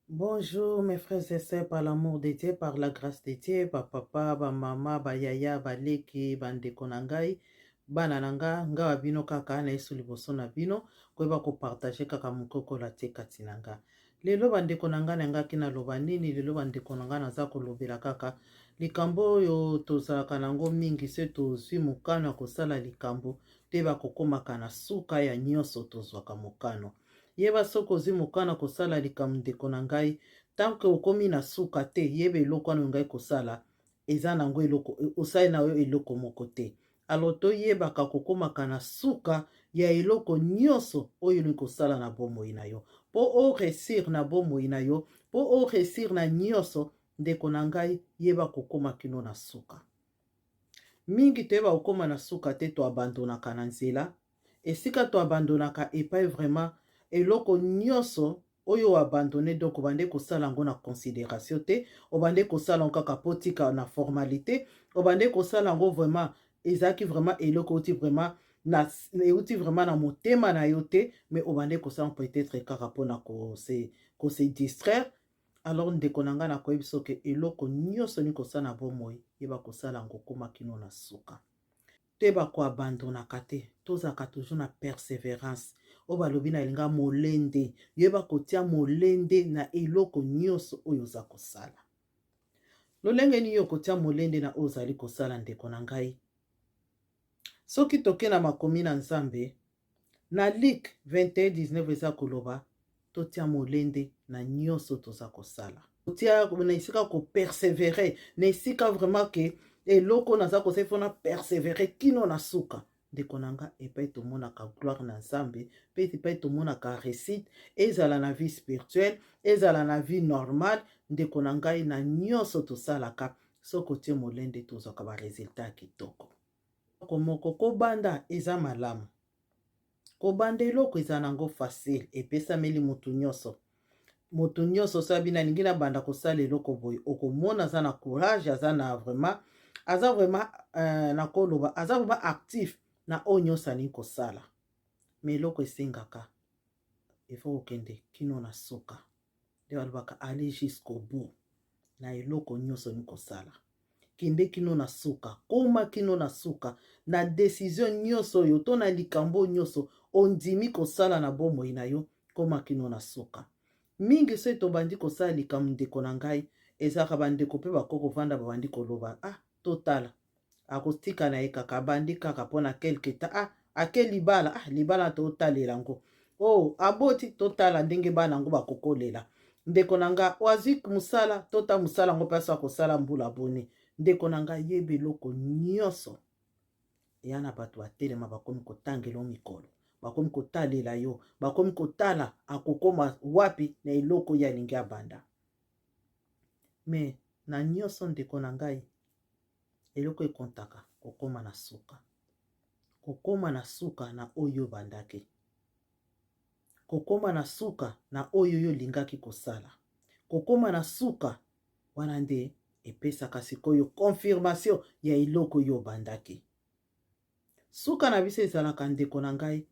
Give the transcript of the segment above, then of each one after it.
Bonjour mes frères et sœurs, par l'amour de Dieu, par la grâce de Dieu, ba papa, ba mama, ba yaya, ba leki, ba ndeko na ngai, bana na nga, nga wa bino kaka na Yesu liboso na bino, koyeba ko partager kaka mokokola te kati na nga. Lelo ba ndeko na ngai nangaki naloba nini? Lelo ba ndeko na ngai naza kolobela kaka likambo oyo tozalaka nango mingi se tozwi mokano ya kosala likambo te bakokomaka na suka ya nyonso tozwaka mokano. Yeba soki ozwi mokano ya kosala likambo ndeko na ngai, tant que okomi na suka te, yeba eloko wana olingaki kosala eza nango eloko osali na yo eloko moko te. Alors toyebaka kokomaka na suka ya eloko nyonso oyo olingi kosala na bomoi na yo mpo o réussir na bomoi na yo, mpo o réussir na nyonso ndeko na ngai, yeba kokoma kino na suka. Mingi toyeba kokoma na suka te, toabandonaka na nzela esika toabandonaka epai vraiment eloko nyonso oyo oabandonne, donc obande kosala yango na considération te, obande kosala yango kaka po tika na formalité, obande kosala yango vraiment ezalaki vraiment eloko euti vraiment na euti vraiment na motema na yo te, mais obande kosala peut-être kaka mpona kose distraire. Alors ndeko na ngai, nakoyebi soki eloko nyonso nini kosala na bomoi, yeba kosala yango okóma kino na suka. Toyeba koabandonaka te, tozalaka toujours na persévérance oyo balobi na elinga molende. Yeba kotia molende na eloko nyonso oyo oza kosala. Lolenge nini yo kotia molende na oyo ozali kosala, ndeko na ngai? Soki toke na makomi na Nzambe na Luc 21:19, eza koloba totia molende na nyonso toza kosala, kotia na esika kopersévérer, na esika vraiment ke eloko naza kosala ifo na persévérer kino na suka. Ndeko na nga, epai tomonaka gloire na Nzambe mpe epai tomonaka réussite, ezala na vie spirituelle, ezala na vie normale, ndeko na ngai, na nyonso tosalaka, soki otie molende, tozwaka barésultat ya kitoko. Moko kobanda eza malamu, kobanda eloko eza nango facile, epesameli motu nyonso. Moto nyonso so abina alingi nabanda kosala eloko boye, okomona aza na courage, aza na vraiment, aza vraiment nakoloba aza vraiment actif na oyo nyonso alingi kosala. Mais eloko esengaka ifo kokende kino na suka. Nde balobaka aller jusqu'au bout na eloko nyonso olingi kosala. Kende kino na suka, koma kino na suka na décision nyonso oyo to na likambo nyonso ondimi kosala na bomoi na yo, koma kino na suka. Mingi soki tobandi kosala likambo, ndeko na ngai, ezalaka bandeko mpe bakoki kovanda, babandi koloba: "Ah, totala, akotika na ye kaka, abandi kaka mpona quelque temps. Ah, ake libala, ah, libala totalela yango. Oh, aboti, totala ndenge bana yango bakokolela." Ndeko na nga, oazwi mosala, tota mosala yango mpe aso akosala mbula boni. Ndeko na nga, yeba eloko nyonso eya na bato batelema, bakomi kotangela yo mikolo, bakomi kotalela yo, bakomi kotala akokoma wapi na eloko oyo alingi abanda. Mais na nyonso, ndeko na ngai, eloko ekontaka kokóma na suka, kokóma na suka na oyo obandaki, kokóma na suka na oyo yo olingaki kosala. Kokóma na suka wana nde epesaka sikoyo confirmation ya eloko oyo obandaki. Suka na biso ezalaka, ndeko na ngai,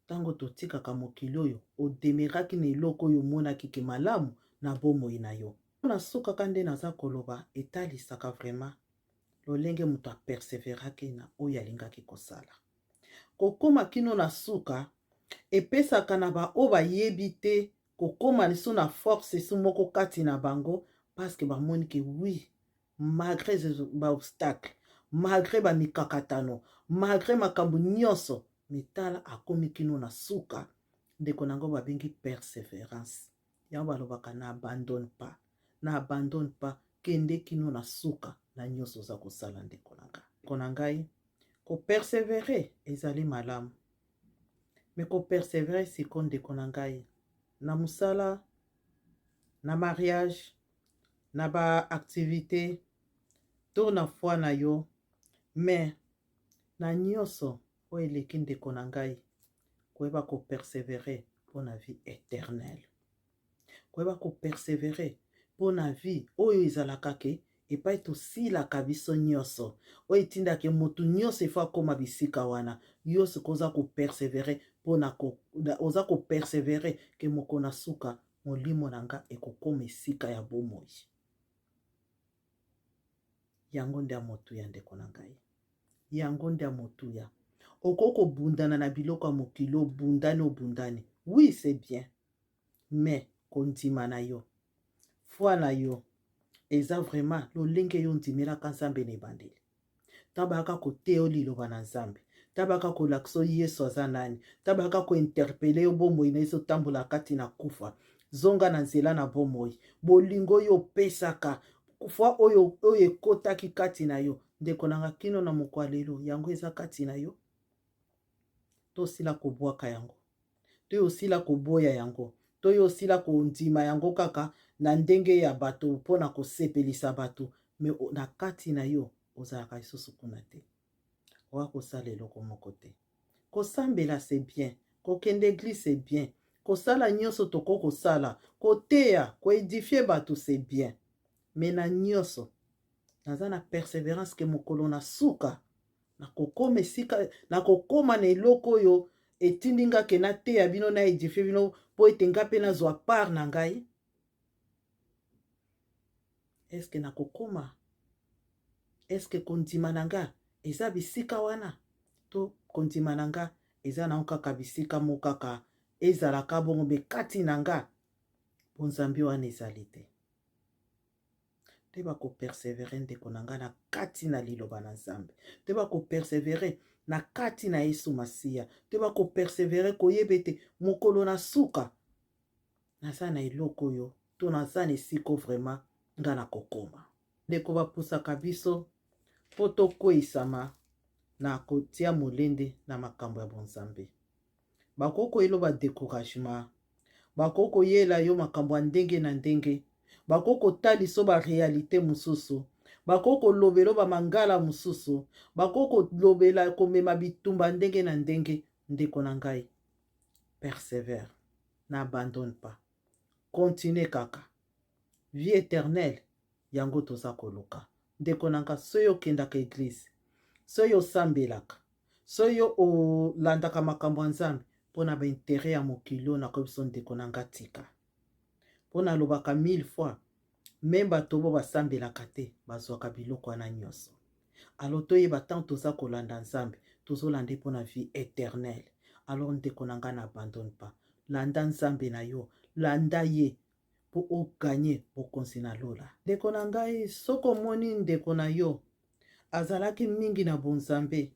ntango totikaka mokili oyo odemeraki na eloko oyo omonaki ke malamu na bomoi na yo. Na suka ka nde naza koloba etalisaka vraiment lolenge moto aperseveraki na oyo alingaki kosala. Kokóma kino na suka epesaka na baoyo bayebi te kokóma lisu na force esu moko kati na bango, parce que bamoni ke oui, malgré baobstacle, malgré bamikakatano, malgré makambo nyonso, mais tala akomi kino na suka. Ndeko na yango babengi persévérance. Yango balobaka na abandonne pas, na abandonne pas, kende kino na suka na nyonso oza kosala. Ndeko na ngai, ndeko na ngai, kopersévérer ezali malamu, mais kopersévérer siko, ndeko na ngai, na mosala, na mariage, na baactivité to na foi na yo, mais na nyonso oyo eleki, ndeko na ngai, koyeba kopersévérer mpo na vie éternelle, koyeba kopersévérer mpo na vie oyo ezalaka ke epai tosilaka biso nyonso, oyo etindaka motu nyonso efo akóma bisika wana. Yo sikoyo oza kopersévérer mpona oza kopersévérer ke moko na suka. Molimo na nga ekokoma esika ya bomoi. Yango nde ya motuya, ndeko na ngai. Yango nde ya motuya. Okoki kobundana na biloko ya mokili, obundani, obundani, oui, c'est bien, mais kondima na yo, foi na yo eza vraiment lolenge yo ondimelaka Nzambe na ebandeli, ntango bayaka koteya yo liloba na Nzambe, ntango bayaka kolakisa yo Yesu aza nani, ntango bayaka kointerpeller yo, bomoi na yesu otambola kati na kufa, zonga na nzela na bomoi, bolingo oyo opesaka, foi oyo ekotaki kati na yo, ndeko na nga, kino na mokwa lelo, yango eza kati na yo? To osila kobwaka yango, to osila koboya yango, to yo osila kondima yango kaka na ndenge ya bato mpona kosepelisa bato, mais na kati na yo ozalaka lisusu kuna te? Oya kosala eloko moko te. Kosambela, c'est bien. Kokende église, c'est bien. Kosala nyonso toko kosala, koteya, koédifier bato, c'est bien, mais na nyonso naza na persévérance ke mokolo na suka nakokoma esika, nakokóma na eloko oyo etindi nga ke nateya bino, na édifier bino, mpo ete nga mpe nazwa part na ngai. Est-ce nakokóma? Est-ce kondima na nga eza bisika wana, to kondima na nga eza nango kaka bisika mo kaka ezalaka bongo, mais kati na nga bonzambe wana ezali te? Te, bakopersévérer, ndeko na ngai, na kati na liloba na Nzambe te, bakopersévérer na kati na Yesu Masiya te, bakopersévérer koyeba ete mokolo na suka naza na eloko oyo, to naza na esika vraiment nga na kokoma. Ndeko, bapusaka biso mpo tokweyisama na kotia molende na makambo ya bonzambe. Bakoki koyela badécouragement, bakoki koyela yo makambo ya ndenge na ndenge, bakoki kotalisa baréalité mosusu, bakoki kolobela bamangala mosusu, bakoki kolobela komema bitumba ndenge na ndenge. Ndeko na ngai, persévère, n'abandonne pas, continue kaka. Vie éternelle, yango toza koluka. Ndeko na nga, soki okendaka église, soki osambelaka, soki olandaka makambo ya Nzambe mpo na baintérêt ya mokili oyo, nakoyi biso, ndeko na nga, tika. Mpo nalobaka mille fois, mais bato bo basambelaka te bazwaka biloko wana nyonso. Alors toyeba, ntango toza kolanda Nzambe, tozolanda mpo na vie éternelle. Alors ndeko na ngai, n'abandonne pas, landa Nzambe na yo, landa ye mpo ogagner bokonzi na lola. Ndeko na ngai, soki omoni ndeko na yo azalaki mingi na bonzambe,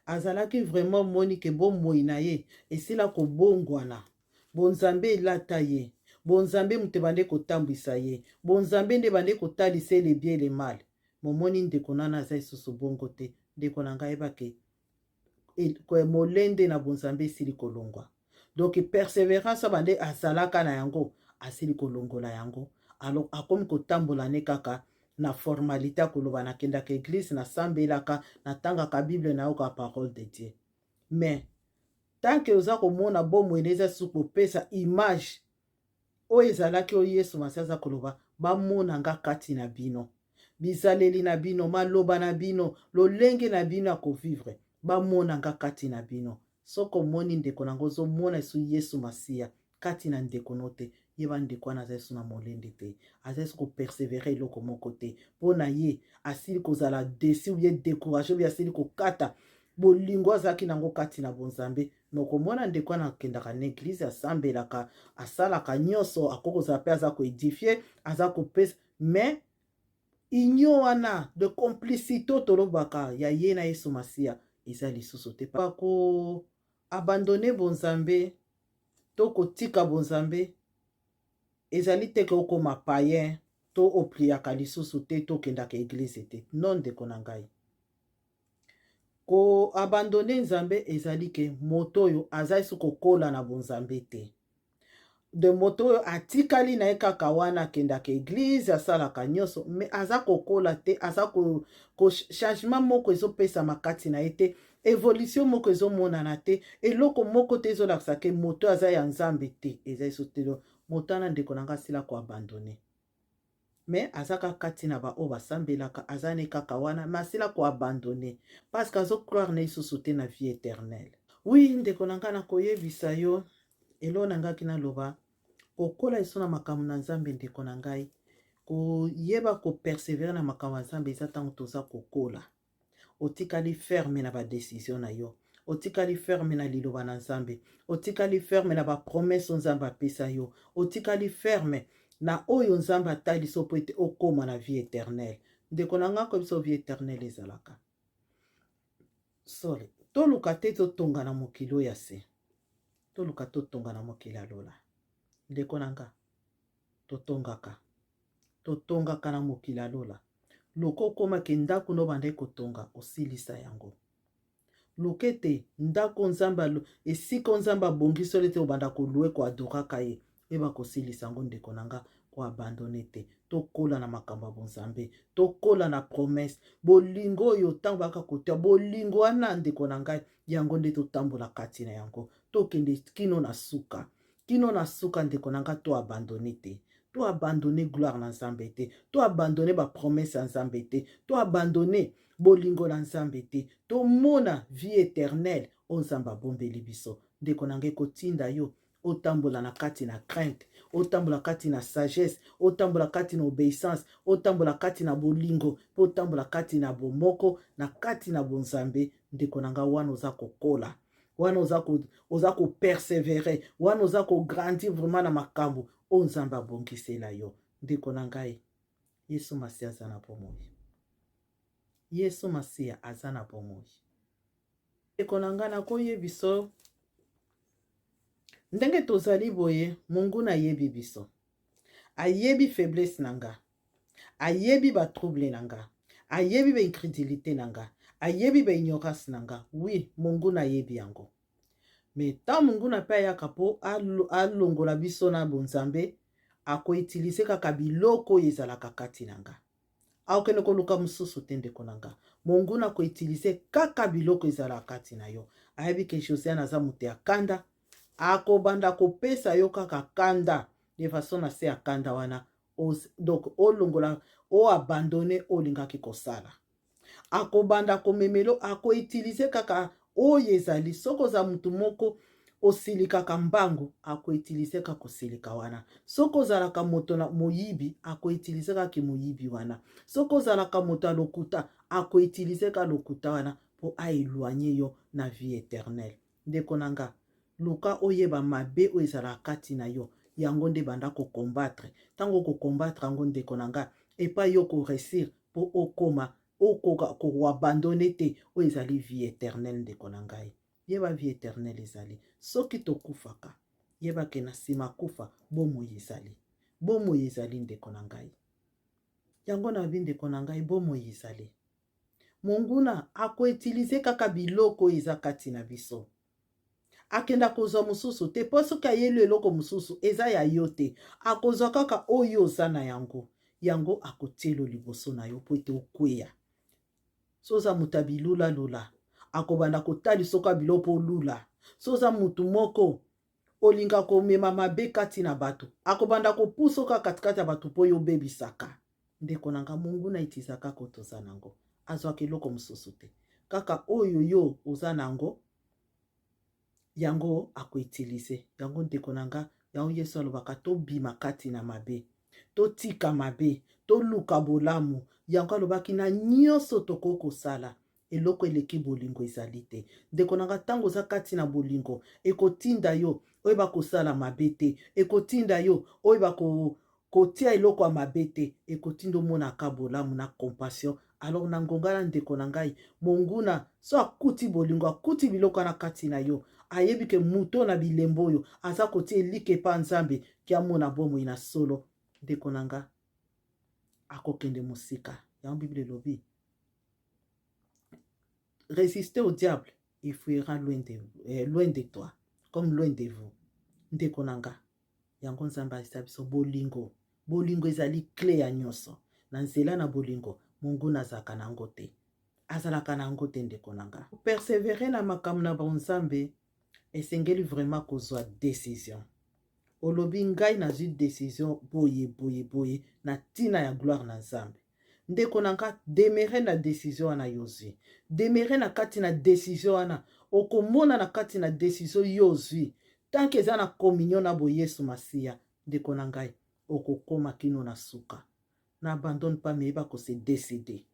azalaki vraiment, omoni ke bomoi na ye esila kobongwana, bonzambe elata ye, bonzambe moto ebande kotambwisa ye, bonzambe nde ebande kotalisa ye le bien, le mal, momoni ndeko nana aza lisusu bongo te, ndeko na ngai, yebake molende na bonzambe esili kolongwa. Donc persévérance bande azalaka na yango, asili kolongola yango. Alors akomi kotambola ne kaka na formalité, akoloba: "Nakendaka église, nasambelaka, natangaka Bible, nayoka parole de Dieu." Mais tant que oza komona bomoi na eza suki kopesa image oyo ezalaki, oyo Yesu Masi aza koloba: "Bamona nga kati na bino, bizaleli na bino, maloba na bino, lolenge na bino ya kovivre, bamona nga kati na bino." Soki omoni ndeko nango, ozomona esu Yesu Masiya kati na ndeko no te, yeba ndeko wana aza esu na molende te, aza esu kopersévérer eloko moko te. Mpo na ye asili kozala déçu ou bien découragé, ou bien asili kokata bolingo azalaki nango kati na bonzambe. Mais okomona ndeko wana akendaka na église, asambelaka, asalaka nyonso, akoki kozala mpe aza koédifier, aza kopesa, mais union wana de complicité tolobaka ya ye na Yesu Masiya eza lisusu te. Bako abandonner bonzambe to kotika bonzambe ezali te ke okóma payen, to opriaka lisusu te, to okendaka église te. Non, ndeko na ngai, koabandonner Nzambe ezali ke moto oyo aza lisusu kokola na bonzambe te, de moto oyo atikali na ye kaka wana, akendaka église, asalaka nyonso, mais aza kokola te, aza ko changement moko ezopesama kati na ye te, évolution moko ezomonana te, eloko moko te ezolakisa ke moto aza ya Nzambe te, eza eso te. Moto wana, ndeko na nga, asila koabandonner, mais aza kaka kati na baoyo basambelaka, aza ne kaka wana, mais asila koabandonner parce que azocroire na lisusu te na vie éternelle. Oui, ndeko na ngai, nakoyebisa yo, eloko na ngaki naloba. Kokola eso na makambo na Nzambe, ndeko na ngai, koyeba kopersévérer na makambo ya Nzambe eza ntango toza kokola. Otikali ferme na badécision na yo, otikali ferme na liloba na Nzambe, otikali ferme na bapromesses Nzambe apesa yo, otikali ferme na oyo Nzambe atalisi yo mpo ete okóma na vie éternelle. Ndeko na ngai, koyebisa, vie éternelle ezalaka sole. Toluka te totonga na mokili oyo ya se, toluka totonga na mokili ya lola. Ndeko na nga, totongaka, totongaka na mokili ya lola. Luka okomaki ndako no bandaki kotonga, osilisa yango. Luka ete ndako Nzambe, esika Nzambe abongisi ete obanda kolouer, koadoraka ye, oyeba kosilisa yango. Ndeko na nga, koabandonner te. Tokola na makambo ya bonzambe, tokola na promesse, bolingo oyo ntango bayaka kotia bolingo wana, ndeko na ngai, yango nde totambola kati na yango, tokende kino na suka, kino na suka. Ndeko na ngai, toabandonner te, toabandonner gloire na Nzambe te, toabandonner bapromesses ya Nzambe te, toabandonner bolingo na Nzambe te. Tomona vie éternelle oyo Nzambe abombeli biso. Ndeko na ngai, kotinda yo otambola na kati na crainte, otambola kati na sagesse, otambola kati na obéissance, otambola kati na bolingo, mpe otambola kati na bomoko na kati na bonzambe. Ndeko na ngai, wana oza kokola, wana oza kopersévérer, wana oza kograndir vraiment na makambo oyo Nzambe abongisela yo. Ndeko na ngai, Yesu Masiya aza na bomoi, Yesu Masiya aza na bomoi. Ndeko na ngai, nakoyebiso ndenge tozali boye, monguna ayebi biso, ayebi faiblesse na nga, ayebi batroubles na nga, ayebi baincrédulité na nga, ayebi baignorance na nga. Oui, monguna ayebi yango. Mais ntango monguna mpe ayaka mpo alongola biso na bonzambe, akoutiliser kaka biloko oyo ezalaka kati na nga, akokende koluka mosusu te. Ndeko na nga, monguna akoutiliser kaka biloko ezalaka kati na yo. Ayebi ke Josiane aza moto ya kanda, akobanda kopesa yo kaka kanda de façon na se ya kanda wana, donc olongola, oabandonner oyo olingaki kosala. Akobanda komemelo, akoutiliser kaka oyo ezali. Soki oza motu moko osilikaka mbangu, akoutiliser kaka kosilika wana. Soki ozalaka moto na moyibi, akoutiliser kaka moyibi wana. Soki ozalaka moto ya lokuta, akoutiliser kaka lokuta wana mpo aéloigner yo na vie éternelle. Ndeko na nga, luka oyeba mabe oyo ezalaka kati na yo, yango nde banda kocombattre. Ntango okocombattre yango, ndeko na nga, epai yo koréussir mpo okoma okoka koabandonner te oyo ezali vie éternelle. Ndeko na ngai, yeba, vie éternelle ezali soki tokufaka. Yeba ke na nsima kufa, bomoi ezali, bomoi ezali. Ndeko na ngai, yango na bi, ndeko na ngai, bomoi ezali. Monguna akoutiliser kaka biloko oyo eza kati na biso, akenda kozwa mosusu te, mpo soki ayeli eloko mosusu, eza ya yo te. Akozwa kaka oyo oza na yango, yango akotielo liboso na yo mpo ete okweya. So oza moto ya bilulalula, akobanda kotalisa oka biloko mpo olula. So oza motu moko olinga komema mabe kati na bato, akobanda kopusa oka katikati ya bato mpo oyo obebisaka. Ndeko na nga, monguna etiza kaka oyo toza nango, azwaka eloko mosusu te, kaka oyo yo oza nango, yango akoutiliser yango. Ndeko na nga, yango Yesu alobaka tobima kati na mabe, totika mabe, toluka bolamu. Yango alobaki na nyonso tokoki kosala, eloko eleki bolingo ezali te. Ndeko na nga, ntango oza kati na bolingo, ekotinda yo oyeba kosala mabe te, ekotinda yo oyeba kotia eloko ya mabe te, ekotinda omonaka bolamu na compassion. Alors na ngonga na, ndeko na ngai, monguna so akuti bolingo, akuti biloko wana kati na yo, ayebi ke moto na bilembo oyo aza kotia elike epa Nzambe ki amona bomoi na solo. Ndeko na nga, akokende mosika. Yango Bible elobi: "Résister au diable, il fuira loin de toi comme loin de vous." Ndeko na nga, yango Nzambe alisa biso bolingo. Bolingo ezali clé ya nyonso. Na nzela na bolingo, monguna azalaka na yango te, azalaka na yango te. Ndeko na nga, persévérer na makambo na bonzambe esengeli vraiment kozwa décision. Olobi: "Ngai nazwi décision boye, boye, boye na ntina ya gloire na Nzambe." Ndeko na nga, demeurer na décision wana yo ozwi, demeurer na kati na décision wana. Okomona na kati na décision yo ozwi, tant que eza na communion na boyesu Masiya. Ndeko na ngai, okokoma kino na suka. N'abandonne pas, mais yeba kose décider.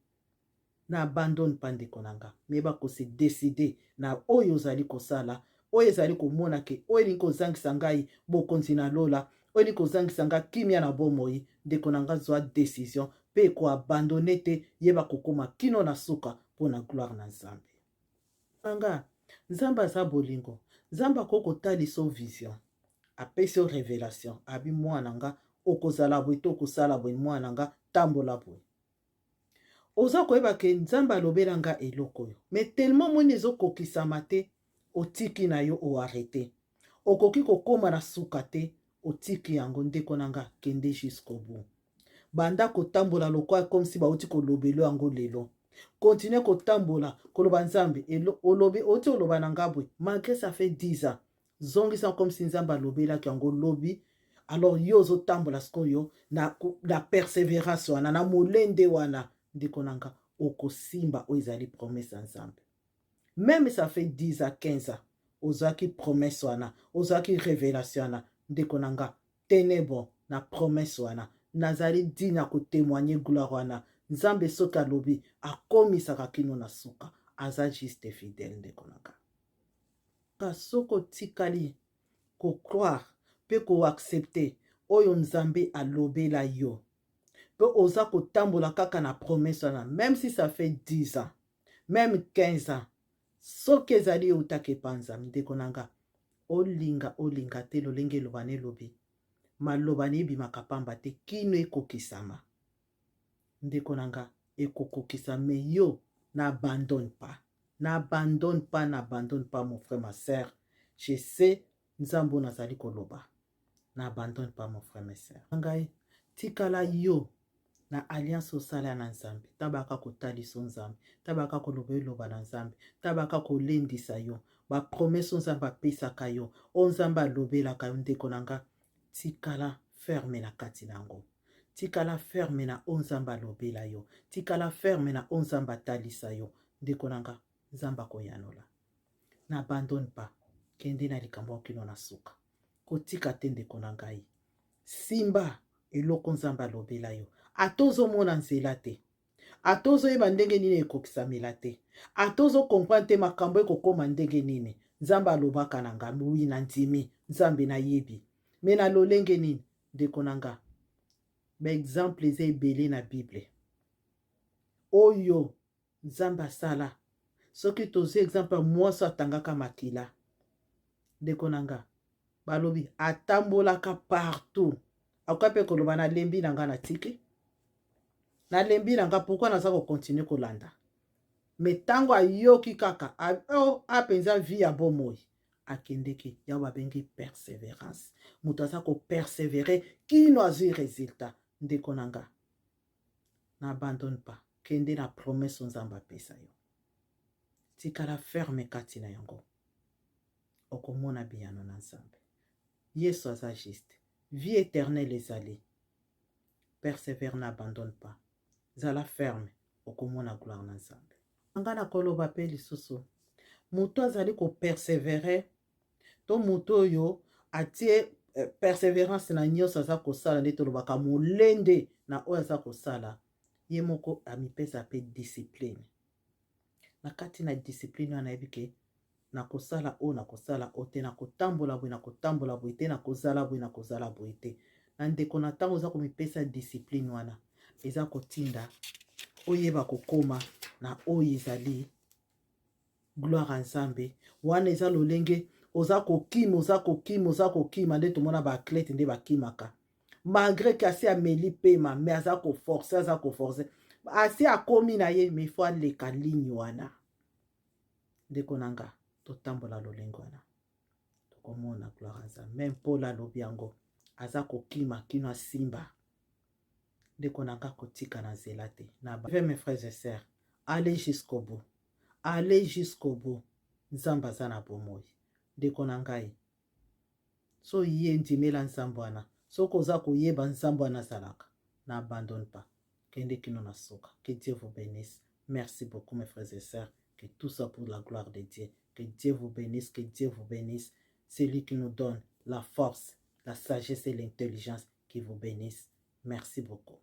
N'abandonne pas, ndeko na nga, mais yeba kose décider na oyo ozali kosala, oyo ezali komona ke oyo elingi kozangisa ngai bokonzi na lola, oyo elingi kozangisa ngai kimia na bomoi. Ndeko na nga, zwa décision mpe koabandonner te, yeba kokóma kino na suka mpo na gloire na Nzambe. Na nga, Nzambe aza bolingo. Nzambe akoki kotalisa yo vision, apesi yo révélation, abi: "Mwana nga, okozala boye to okosala boye. Mwana nga, tambola boye." Oza koyeba ke Nzambe alobela nga eloko oyo, mais tellement moni ezokokisama te, otiki na yo, oarrêter. Okoki kokóma na suka te, otiki yango. Ndeko na nga, kende jusqu'au bout. Banda kotambola lokola comme si bauti kolobelo yango lelo. Continue kotambola, koloba: "Nzambe, olobi, oti oloba na nga boye." Malgré ça fait 10 ans, zongisa comme si Nzambe alobelaki yango lobi. Alors yo ozotambola sikoyo na persévérance wana, na molende wana. Ndeko na nga, okosimba oyo ezali promesse ya Nzambe. Même ça fait 10 à 15 ans ozwaki promesse wana, ozwaki révélation wana, ndeko na nga, tenez bon na promesse wana. Nazali digne ya kotémoigner gloire wana. Nzambe soki alobi, akomisaka kino na suka. Aza juste, fidèle. Ndeko na nga, ka soki otikali kocroire mpe koaccepter oyo Nzambe alobela yo, mpe oza kotambola kaka na promesse wana, même si ça fait 10 ans, même 15 ans, soki ezali eutaka epa Nzambe, ndeko na nga, olinga olinga te, lolenge eloba na elobi, maloba na ebimaka pamba te kino ekokisama. Ndeko na nga, ekokokisa. Mais yo, n'abandonne pas, n'abandonne pas, n'abandonne pas, mon frère, ma sœur. Je sais Nzambe oyo nazali koloba. N'abandonne pas, mon frère, ma sœur. Ngai tikala yo na alliance osala na Nzambe. Tabaka kotalisa Nzambe, tabaka koloba eloba na Nzambe, tabaka kolendisa yo bapromesses oyo Nzambe apesaka yo, oyo Nzambe alobelaka yo. Ndeko na nga, tikala ferme na kati na yango. Tikala ferme na oyo Nzambe alobela yo. Tikala ferme na oyo Nzambe atalisa yo. Ndeko na nga, Nzambe akoyanola. N'abandonne pas, kende na likambo kino na suka. Kotika te, ndeko na ngai. Simba eloko Nzambe alobela yo. Ata ozomona nzela te, ata ozoyeba ndenge nini ekokisamela te, ata ozocomprendre te makambo ekokóma ndenge nini. Nzambe alobaka na ngai, oui, na ndimi Nzambe, nayebi, mais na lolenge nini? Ndeko na nga, baexemple eza ebele na Bible oyo Nzambe asala. Soki tozwi exemple ya mwasi atangaka makila, ndeko na nga, balobi atambolaka partout. Akoka mpe koloba: "Nalembi na nga, natiki, nalembi na nga, pourquoi naza kocontinuer kolanda?" Mais ntango ayoki kaka oh, apenza vie ya bomoi, akendeki. Yango babengi persévérance. Moto aza kopersévérer kino azwi résultat. Ndeko na nga, n'abandonne pas, kende na promesse Nzambe apesa yo. Tikala ferme kati na yango, okomona biyano na Nzambe. Yesu aza juste, vie éternelle ezali. Persévère, n'abandonne pas, zala ferme, okomona gloire na Nzambe. Nga na koloba mpe lisusu, moto azali kopersévérer to moto oyo atie persévérance na nyonso aza kosala, nde tolobaka molende na oyo aza kosala, ye moko amipesa mpe discipline. Na kati na discipline wana, nayebi ke nakosala oyo, nakosala oyo te, nakotambola boye, nakotambola boye te, nakozala boye, nakozala boye te. Na ndeko, na ntango oza komipesa discipline wana, eza kotinda oyeba kokóma na oyo ezali gloire ya Nzambe. Wana eza lolenge oza kokima, oza kokima, oza kokima. Nde tomona baathlète nde bakimaka, malgré ke asi ameli pema, mais aza koforcer, aza koforcer, asi akomi na ye, mais faut aleka ligne wana. Ndeko na nga, totambola lolenge wana, tokomona gloire ya Nzambe. Même Paul alobi yango, aza kokima kino asimba. Ndeko na nga, kotika na nzela te. Na mes frères et sœurs, allez jusqu'au bout, allez jusqu'au bout. Nzambe aza na bomoi. Ndeko na ngai, so ye ndimela Nzambe wana. Soki oza koyeba Nzambe wana azalaka, n'abandonne pas, kende kino na suka. Que Dieu vous bénisse. Merci beaucoup, mes frères et sœurs. Que tout soit pour la gloire de Dieu. Que Dieu vous bénisse, que Dieu vous bénisse, celui qui nous donne la force. La sagesse et l'intelligence qui vous bénisse. Merci beaucoup.